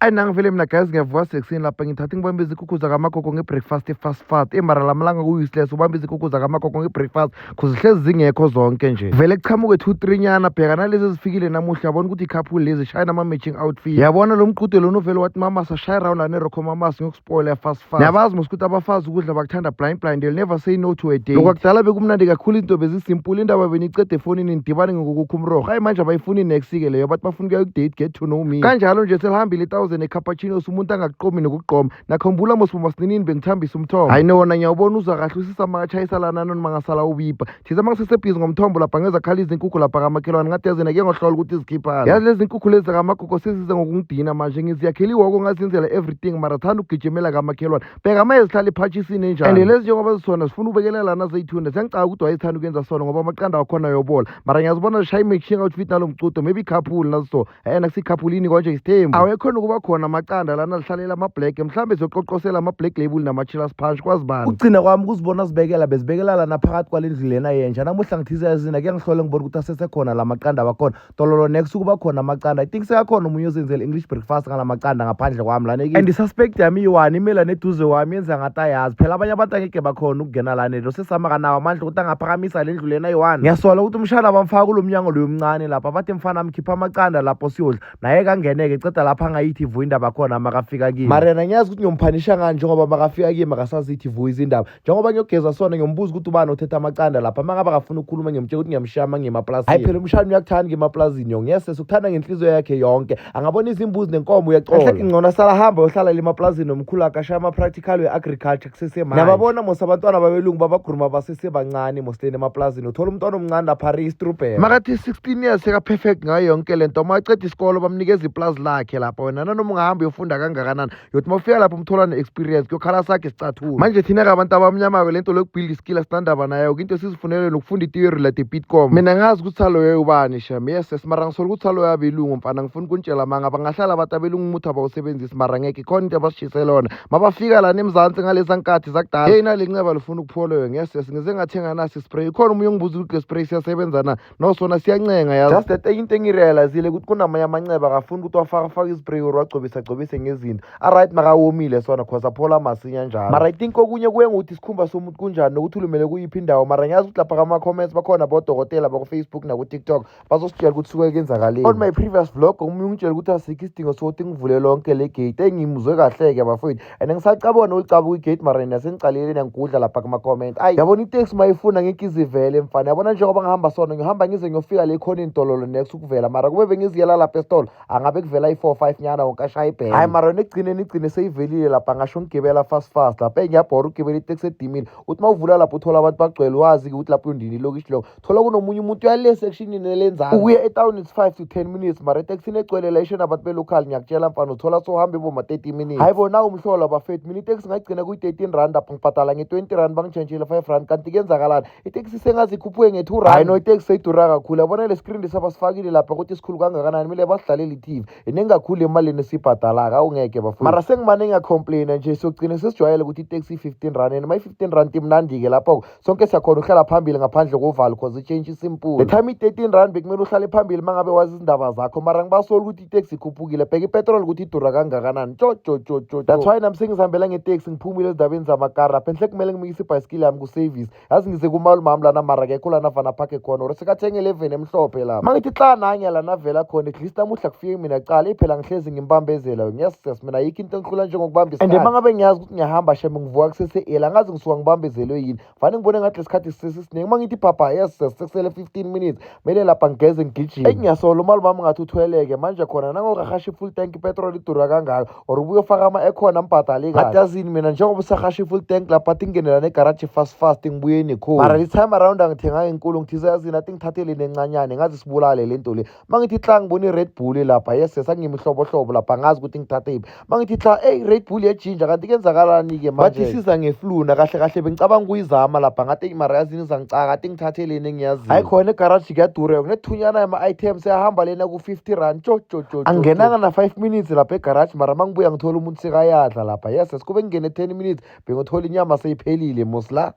Ayi, nangivele mina guys, ngiyavuka sekuseni lapha, ngithatha ngibambe izinkukhu zakamagogo nge-breakfast fast fast. Mara lamalanga ku-useless ubambe izinkukhu zakamagogo nge-breakfast, 'cause hlezi zingekho zonke nje. Vele kuchamuke two three nyana. Bheka nalezi ezifikile namuhla, yabona ukuthi i-couple lezi shaya nama-matching outfit. Yabona lo mqude lona uvele wathi mama sashaya round la ne-Rocco Mamas, ngiyokuspoila fast fast. Niyabazi mos ukuthi abafazi ukudla bakuthanda blind blind, they'll never say no to a date. Lokhu kudala bekumnandi kakhulu, izinto bezisimple, indaba benicede efonini, nidibane ngokukukha umroho. Hayi, manje abayifuni next-ke leyo, bathi bafuna ukuya ku-date, get to know me. Kanjalo nje selihambile i-1000 ecappuccinos, umuntu angakuqomi nokuqoma. Nakhumbula mos bomasinini bengithambisa umthombo. Hayi nowona, ngiyawubona uzwa kahle usisa makatshayisa lana noni mangasala ubibha thiza mangisesebhizi ngomthombo lapha, ngeza khala izinkukhu lapha kamakhelwane. Ngathi yazina ke ngohlola ukuthi zikhiphana. Yazi lezi nkukhu lezi zakamagogo seziza ngokungidina manje. Ngiziyakhela iwoko, ngazenzela everything, mara thanda ukugijimela kamakhelwane. Bheka maye zihlala iphatshisini enjani. And lezi njengoba zisona zifuna ubekelela lana zeyithunda, ziyangicaka ukuthi wayethanda ukuyenza sona, ngoba amaqanda wakhona ayobola. Mara ngiyazibona zishaya i-matching outfit nalo mcudo, maybe i-couple nazo. Nakusiyi-couple yini konje, isithembu awekhona ukuba khona amaqanda lana zihlalela ama-black, mhlawumbe ziyoqoqosela ama-Black Label nama-Chillers Punch, kwazi bani. Ukugcina kwami kuzibona zibekela, bezibekela lana phakathi kwale ndlu lena yentsha. Namuhla ngithize yazina kuyangihlole, ngibona ukuthi asesekhona la maqanda wakhona. Tololo next ukuba khona amaqanda. I think sekakhona omunye ozenzela English breakfast ngala maqanda ngaphandle kwami lana. And i-suspect yami iyi-one imela neduze kwami, yenza ngathi ayazi. Phela abanye abantu angeke bakhona ukungena lana, lo sesama kanawo amandla ukuthi angaphakamisa le ndlu lena iyi-one. Ngiyasola ukuthi umshana bamfaka kulo mnyango loyo omncane lapha, bathi mfana mkhipha amaqanda lapho siyodla naye, kangeneke ceda lapha angayithi vu indaba khona makafika kimi. Mara yena ngiyazi ukuthi ngiyomphanisha ngani, njengoba makafika kimi akasazithi vu izindaba. Njengoba ngiyogeza sona, ngiyombuza ukuthi ubani othethe amaqanda lapha. Uma ngabe akafuna ukukhuluma, ngiyomtshela ukuthi ngiyamshiya uma ngiyemaplazini. Hayi phela, umshana uyakuthanda ngemaplazini yonke. Yes, ukuthanda ngenhliziyo yakhe yonke. Angabona izimbuzi nenkomo, uyaxola. Kahle ngcono asala hamba yohlala emaplazini nomkhulu akhe, ashaya ama-practical we-agriculture kusesemanje. Nababona mos abantwana babelungu babaguruma basesebancane mosleni emaplazini, uthola umntwana omncane lapha ari i-strawberry. Makathi 16 years seka-perfect ngayo yonke le nto. Uma aceda isikolo bamnikeza iplazi lakhe lapha. Wena nanoma ungahamba uyofunda kangakanani, yothi uma ufika lapho umthola ne-experience, kuyokhala sakhe isicathulo. Manje thina-ke abantu abamnyama-ke, le nto lokubuild iskill asinandaba nayo. Into esizifunele nokufunda i-theory like bitcom. Mina ngazi ukuthi saloyo ubani sham. Yes, mara ngisola ukuthi saloyo abelungu. Mfana, ngifuna ukuntshela manga, bangahlala abantu abelungu umuthi abawusebenzisi, mara ngeke ikhona into abasishisele yona mabafika lana eMzansi ngaleza nkathi zakudala. Heyi, nale nceba lifuna ukupholoyo. Yes, ngize ngathenga nasi spray. Ikhona omunye ongibuza ukuthi le spray siyasebenza na. No, sona siyancenga yazi. Just that enye into engirealizile ukuthi kunamanye amanceba akafuni ukuthi wafaka ispray or wagcobisa gcobise ngezinto. Alright, makawomile sona, 'cause aphola masinya njalo. Mara I think okunye kuye ngokuthi isikhumba somuntu kunjani nokuthi ulumele kuyiphi indawo. Mara ngiyazi ukuthi lapha kama-comments bakhona bodokotela baku-Facebook naku-TikTok, bazositshela ukuthi suke kuyenzakaleni. On my previous vlog omunye ungitshela ukuthi asikho isidingo sokuthi ngivule lonke le gate. Engimuzwe kahle-ke bafowethu, and ngisacabona ulicabuka igate, mara nina sengicalele niyangigudla lapha kuma-comment. Ayi, yabona iteksi mayifuna ngeke izivele mfana. Yabona njengoba ngihamba sona, ngihamba ngize ngiyofika le khoneni, tololo next ukuvela. Mara kube bengiziyela lapha esitolo, angabe kuvela i-four five nyana wonke ashaya ibhele. Hayi, mara yona ekugcineni igcine seyivelile lapha. Ngasho ngigibela fast fast lapha. Ngiyabhora ukugibela iteksi edimile, uthi uma uvula lapho uthola abantu bagcwele, wazi-ke ukuthi lapho undini ilokishi loko. Thola kunomunye umuntu uyale sectionini lenzani ukuya etawuni, it's 5 to 10 minutes, mara etekisini egcwele la isho nabantu be-local. Ngiyakutshela mfana, uthola sohambe boma 30 minutes. Hayi bona, umhlolo bafethu. Mina iteksi ngayigcina kuyi-R13 lapha, ngibhadala nge-R20, bangitshentshile R5. Kanti kuyenzakalani, iteksi sengaze ikhuphuke nge-R2? Hayi no, iteksi seyidura kakhulu. Yabona le screen lesabasifakile lapha ukuthi sikhulu kangakanani, kumele basidlalele i-TV, iningi kakhulu emalini esiyibhadalaka. Awungeke bafowethu. Mara sengimane ngiyacomplaina nje, siyogcine sesijwayele ukuthi iteksi i-R15, and ma i-R15 imnandi-ke lapho sonke siyakhona ukuhlala phambili ngaphandle kovalo, 'cause i-change isimple. The time i-R13 bekumele uhlale phambili uma ngabe wazi izindaba zakho. Mara ngibasola ukuthi iteksi ikhuphukile. Bheka ipetrol ukuthi idura kangakanani. Tjo tjo tjo tjo, that's why nami sengizihambela ngeteksi, ngiphumile ezindabeni zamakari lapha. Enhle kumele ngimikise ibhayisikili yami ku-service. Yazi ngize kumalumami lana, mara akekho lana vana phakhe khona, or sekathenge 11 emhlophe lapha. Ma ngithi xa nanye lana vela khona, at least namuhla kufike mina cala iphela. Ngihlezi ngimbambezela. Ngiyasas mina, ayikho into engihlula njengokubamba isikhathi. And uma ngabe ngiyazi ukuthi ngiyahamba shame, ngivuka kusese-early, angazi ngisuka ngibambezelwe yini. Vane ngibone ngathi lesikhathi sisesiningi. Uma ngithi phapha, yes, sekusele 15 minutes, kumele lapha ngigeze ngigijime. Eyi, ngiyasola umalume ngathi uthweleke manje khona nangokahasha i-full tank, ipetrol idura kangaka, or ubuye ufaka ama-aircon ambhadale kahle. Ngathi yazini mina, njengoba usahasha i-full tank lapha, athi ngingenela negaraji fast fast, ngibuye nekholi. Mara this time around angithenganga inkulu. Ngithize yazini, athi ngithathele nencanyane, ngazi sibulale le nto le. Ma ngithi hla, ngibona i-Red Bull lapha. Yes, sangimihlobohlobo lapha, ngazi ukuthi ngithathe yiphi. Ma ngithi hla, eyi, Red Bull yejinja. Kanti kuyenzakalani-ke manje? Bathi isiza ngefluna. Kahle kahle bengicabanga ukuyizama lapha, ngathi mara yazini izangicaka, athi ngithatheleni engiyaziyo. Hayi khona, egaraji kuyadura, kunethunyana yama-items eyahamba lena ku-R50. Tjo tjo tjo, angingenanga na-5 minutes lapha egaraji, mara ma ngibuya ngithola umuntu sekayadla lapha. Yes, kube ngingene 10 minutes, bengithola inyama seyiphelile mos la.